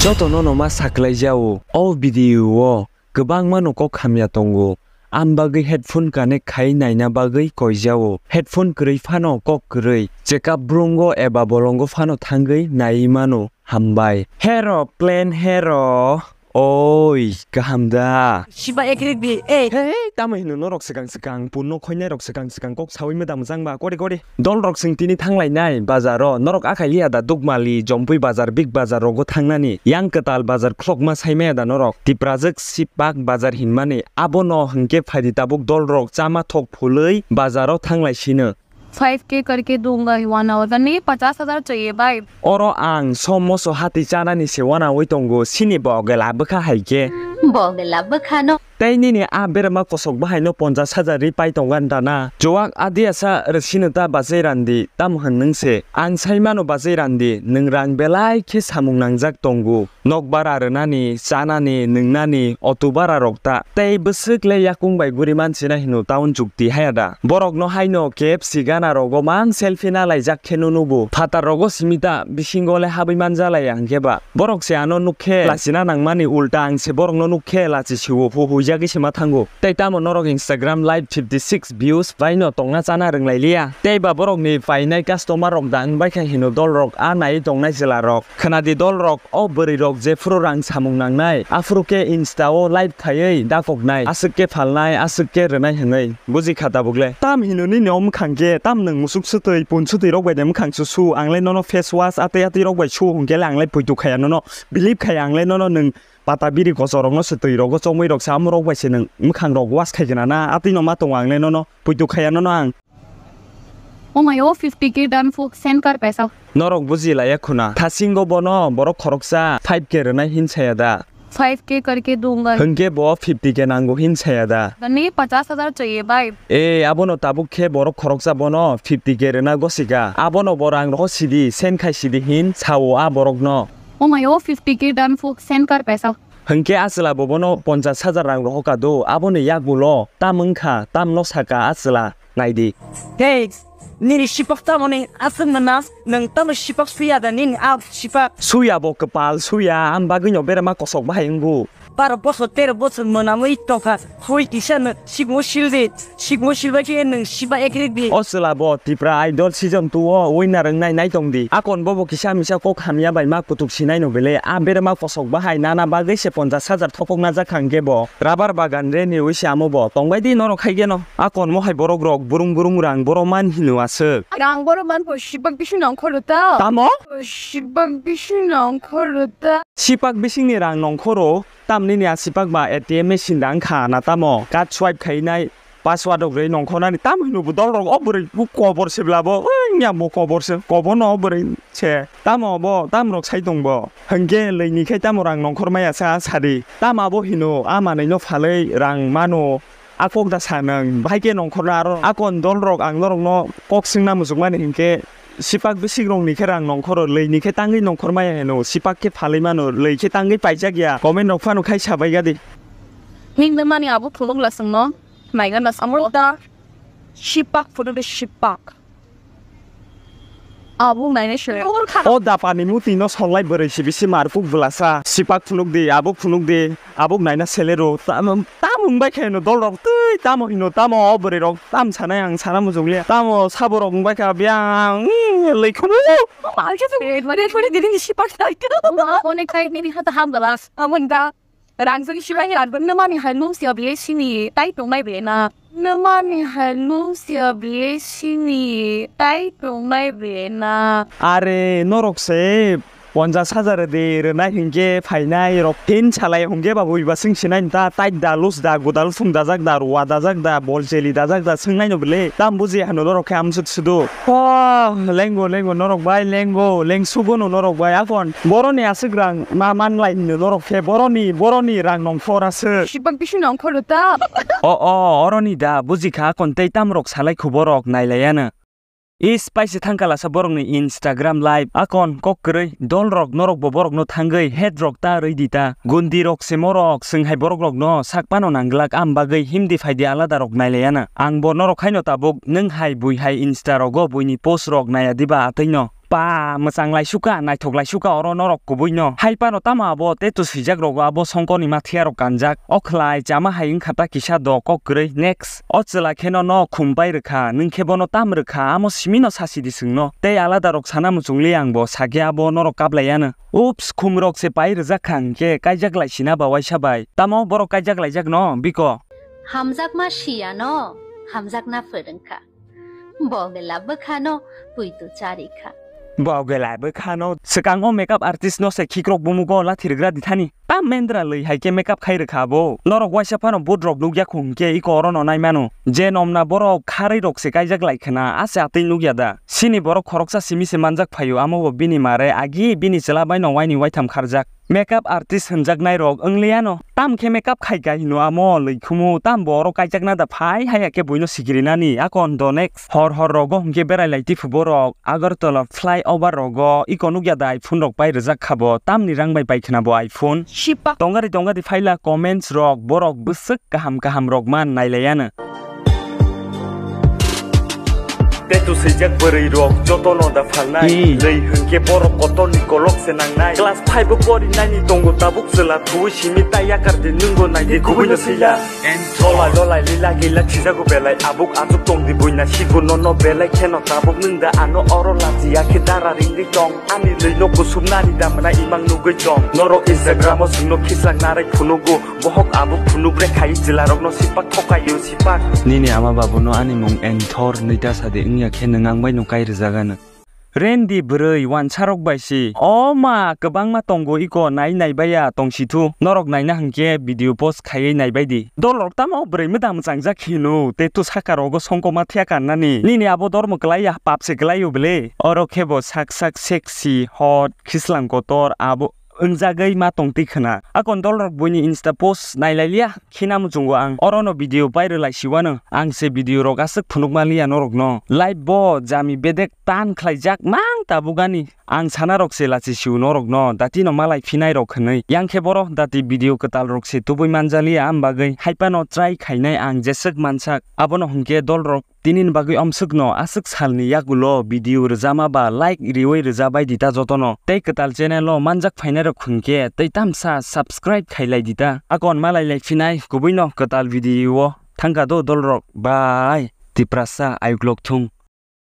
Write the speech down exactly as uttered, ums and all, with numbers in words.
Jotono no ma saklai jao, o video o kwbangma no kok hamya tongo, am bagwi headphone connect khai naina bagwi koi jao, headphone kwrwi phano kok kwrwi, chekap brungo eba bolongo phano thangwi nai mano. Hambai. Hero, plan hero. Oi, kaham da? Shiba ekrik bi, eh. Hey, tamo hino norok swkang swkang, punno khoinai rok swkang swkang kok sawi meda mujang ba, kori kori. Dol rok swng tini thanglai nai bazar o, norok akhai liya da Dukmali, Jompui bazar, Big bazar rogo thangnani, yang kwtal bazar khlokma sai maya da norok? Tiprajwk Sipak bazar hinmani, abo no hwnkhe phaidi tabuk dol rok chama thok phulwi bazar o thanglai sino. Five K करके दूंगा one hour का। नहीं, पचास हज़ार चाहिए भाई। Oro ang som moso hati chanani se wanawi tongo, sini bogela bwkha hai khe. Bogela bwkha no. Tei nini a berma kosok bahai no ponchas hajar ri pai tongan dana. Chuwak adiasa rwsino ta bachai randi, tam hwn nwng se. Ang sai mano bachai randi, nwng rang belai khe samung nangjak tongo. Nok bara rwnani, chanani, nwngnani, auto bara rok ta. Tei bwswk le yakung bai guri mansina hino town chukti haya da. Borok no haino K F C gana rogo mang selfie na laijak khe no nugo. Phatar rogo simi ta, bisingo le habwi manja laya hwnkhe ba. Borok se ano nuk khe lachina nangmani ulta ang se borok no nuk khe lachi siwo hu huijagwi se ma thango. Tei tamo norok Instagram live fifty six views bai no tongna chana rwnglai liya. Tei ba borok ni painai customer rok da wng bai kha hino dol rok a nai tongnai chwla rok. Khwnadi dol rok, o bwrwi rok jephuru rang samung nangnai, aphuru khe Insta o live khaiwi dakoknai, aswk khe phalnai, aswk khe rwnai hwnwi. Buji kha tabuk le. Tam hino nini o mwkhang khe, tam nwng musuk swtwi, pun swtwi rok bai de mwkhang su su, ang le nono face wash atwi atwi rok bai su hwnkhe le ang le poito khaya nono, believe khaya ang le nono nwng pata biri kochor rok no swtwi rogo chomwi rok sa amo rok bai se nwng mwkhang rok wash khai gana na, atwi no ma tongo ang le nono, poito khaya nono ang. Oh my, oh fifty K done, fo-, send kar paisa. Norok buji laya khuna. Thasingo bono borok khoroksa five K rwnai hin saya da. Five K करके दूंगा। Hwnkhe bo fifty K nango hin saya da. नहीं, पचास हज़ार चाहिए भाई। E, abono tabuk khe borok khoroksa bono fifty K rwna gosika. Abono bo rang rohor sidi, send khai sidi hin sao a borokno. Oh my, oh fifty K done, fo-, send kar paisa. Hwnkhe a chwla bo bono ponchas hajar rang rohor ka do, aboni yagulo tam wngkha, tamno saka a chwla. Naidi. Hey, nini sipak tamoni aswk mwnam, nwng tamo sipak suya da nini a sipak? Suya bo kwpal suya, am bagwi no berma kosok bahai wngo. Baro bosor, tero bosor mwnamwi tongkha, hoi kisa no sikmo sildi, sikmo silbai khe nwng siba ekrik di. O chwla bo Tipra Idol season two o winner wngnai nai tong di. Akon bobo kisa misa kok hamya bai ma kutuk sinai no bele, a berma kosok bahai nana bagwi se ponchas hajar thopok najak kha hwnkhe bo. Rabar bagan reni wi se amo bo tongbai di norok hai geno. A konmo hai borok rok burung burung rang boro man hino aswk. Rang boro man bo sibak bisingo nongkhoro ta. Tamo? Sibak bisingo nongkhoro ta. Sipak bisingni rang nongkhoro, tam nini a sipak ba A T M machine da wngkha na tamo? Card swipe khainai, password rok rwi nongkhornani tam hino bo dol rok o bwrwi bo kobor se bla bo, oi nya bo kobor se, kobor no o bwrwi se. Tamo bo, tam rok sai tong bo. Hwnkhe lwi ni khai tamo rang nongkhor maya sa sadi. Tamo abo hino, a manwi no phalwi rang mano. A kok da sa nang, bahai khe nongkhorna aro. A kon dol rok ang norok no kok swngna muchung mani hinkhe sipak bisik rok ni khe rang nongkhoro, lwi ni khe tangwi nongkhor maya hino, sipak khe phalwi mano, lwi khe tangwi paijak ya. Comment rok phano khai sabai gadi. Ning mani abo phunuk la swngno, naiga na swngno. Amrok da sipak phunuk de sipak. Abuk naina sele. O dapani muti no solnai bwrwi si bisi marpuk bwlasa. Sipak phunuk di, abuk phunuk di, abuk naina sele ro. Tam, tam wng bai khe no dol rok twi, tamo hino, tamo o bwrwi rok, tam sanai ang sana muchung liya. Tamo sabo rok wng bai kha biyang, mm, lei khunu. Mal khe to, mare, mare, dini sipak nai. Onek khai nini hata ham bwlas. Amon da. Rang jani sibai rang nw mani hai nung sia bile sini tai tongnai bile na. Nw mani hai nung sia bile sini tai tongnai bile na. Are norok se ponchas hajar de rwnai hinkhe phainai rok hin salai hwnkhe ba bui ba sing sinai ta tai da lus da gudal sung dajak da ruwa dajak da bol cheli dajak da swngnai no bile tam buji hano norok khe amsuk sudu. Oh, lengo, lengo, norok bai, lengo, lengsugo no norok bai. Akon, boroni aswk rang ma manlai hino norok khe, boroni, boroni rang nongkhor aswk. Sibak bisi nongkhor ta. O, o, oroni da, buji kha, akon tei tamrok salai khuborok nailaiya no. Is paise thangkala sa borokni Instagram live, akon kok kwrwi, dolrok norokbo borokno thangwi head rok ta rwi di ta. Gundi rok se morok, swng hai borok rokno sak pano nang glak, am bagwi himdi phaidi alada rok nailaiya na. Ang bo norok haino tabuk, nwng hai bui hai Insta rogo buini post rok naiya diba atwi no. Ba, mwchang laisuka, naithok laisuka oro norok kubui no. Hai phano tamo abo tattoo swijak rogo abo songkoni mathiya rok kanjak. O khlai chama hai wngkha ta kisa do kok kwrwi. Next. O chwla kheno no khum pai rwkha, nwng khe bono tam rwkha, amo simi no sasi di chwngno. Tei alada rok sana muchung li ang bo, sakhe abo norok kap lai ano. Ups, khum rok se pai rwjak kha hwnkhe kaijak lai sina ba waisa bai. Tamo borok kaijak laijak no, biko? Hamjakma siyano, hamjakna phwrwngkha. Bogela bwkhano puitu charikha. Bogela bwkhano swkango makeup artist no se khikrok bumugo lathi rwgra dithani. Ta mendra lwi hai khe makeup khai rwkha bo. Norok waisa phano boat rok nukya khu hwnkhe iko oro no naimano. Je nomna borok kharwi rok se kaijak lai khna, ase atwi nukya da. Sini borok khoroksa simi se manjak phaio, amo bo bini mare agi bini chwla bai no waini waitham kharjak. Makeup artist hwnjaknai rok wngliya no. Tam khe makeup khai kai hino amo lwi khumu, tam bo oro kaijakna da phai haya khe buino sikirinani. Akon do next. Hor hor rogo hwnkhe berai lai tiphu borok Agartala flyover rogo. Iko nukya da iPhone rok pai rwjak kha bo, tamni rang bai pai khna bo iPhone. Shipa. Tongari tongari phaila comments rok, borok bwswk kaham kaham rok man nailaiya no. Tattoo swijak bwrwi rok joto no da phalnai. Hmm. Lei hwnkhe borok kotor ni kolok se nangnai. Class five o pori nai ni tongo tabuk chwla thuwi simi tai yakar di nwng bo nai di kubui no sila. Lolai lolai lila gila thijago belai abuk achuk tong di buina sigo no no belai kheno tabuk nwng da ano oro lachiya khe dara ring di tong. Ani lei no kusum nani da mwnai imang nugui tong. Norok Instagram o swngno khislak narai phunugo. Bohok abo phunuk re khai chwla rokno sipak thokaio sipak. Nini ama babuno ani mung Enthor nita sadi wngya khe nwng ang bai no kai rwjagano. Rendi bwrwi wansarok bai si. O ma, kwbangma tongo iko nai nai baiya tongsithu. Norok naina hwnkhe video post khaiwi nai bai di. Dolrok tamo bwrwi mwdang mwchangjak hino, tei to saka rogo songkoma thiya kannani. Nini abo dormo kwlaiya, pap se kwlaio bele. Oro khe bo sak sak sexy, hot, khislang kotor, abo wngjagwi ma tongtwi khwna. Akon dolrok buini Insta post nailailia khina muchungo ang. Orono video pai rwlai siwano. Ang se video rok aswk phunuk manliya norokno. Live bo jami bedek tan khlaijak mang tabukani. Ang sana rok se lachi siu norokno. Dati no malai phinai rok hwnwi. Yang khe boro dati video kwtal rok se tubui manjaliya, am bagwi hai phano try khainai ang jeswk mansak. Abono hwnkhe dolrok Tini ni bagwi omswkno aswk salni yagulo video rwjama ba like riwi rwjabai di ta jotono. Tei kwtal channel o manjak phainai rok hwnkhe tei tamsa subscribe khai lai di ta. Akon malai lai phinai kubui no kwtal video o thangka do dolrok. Bye. Tiprasa ayuk lok thung.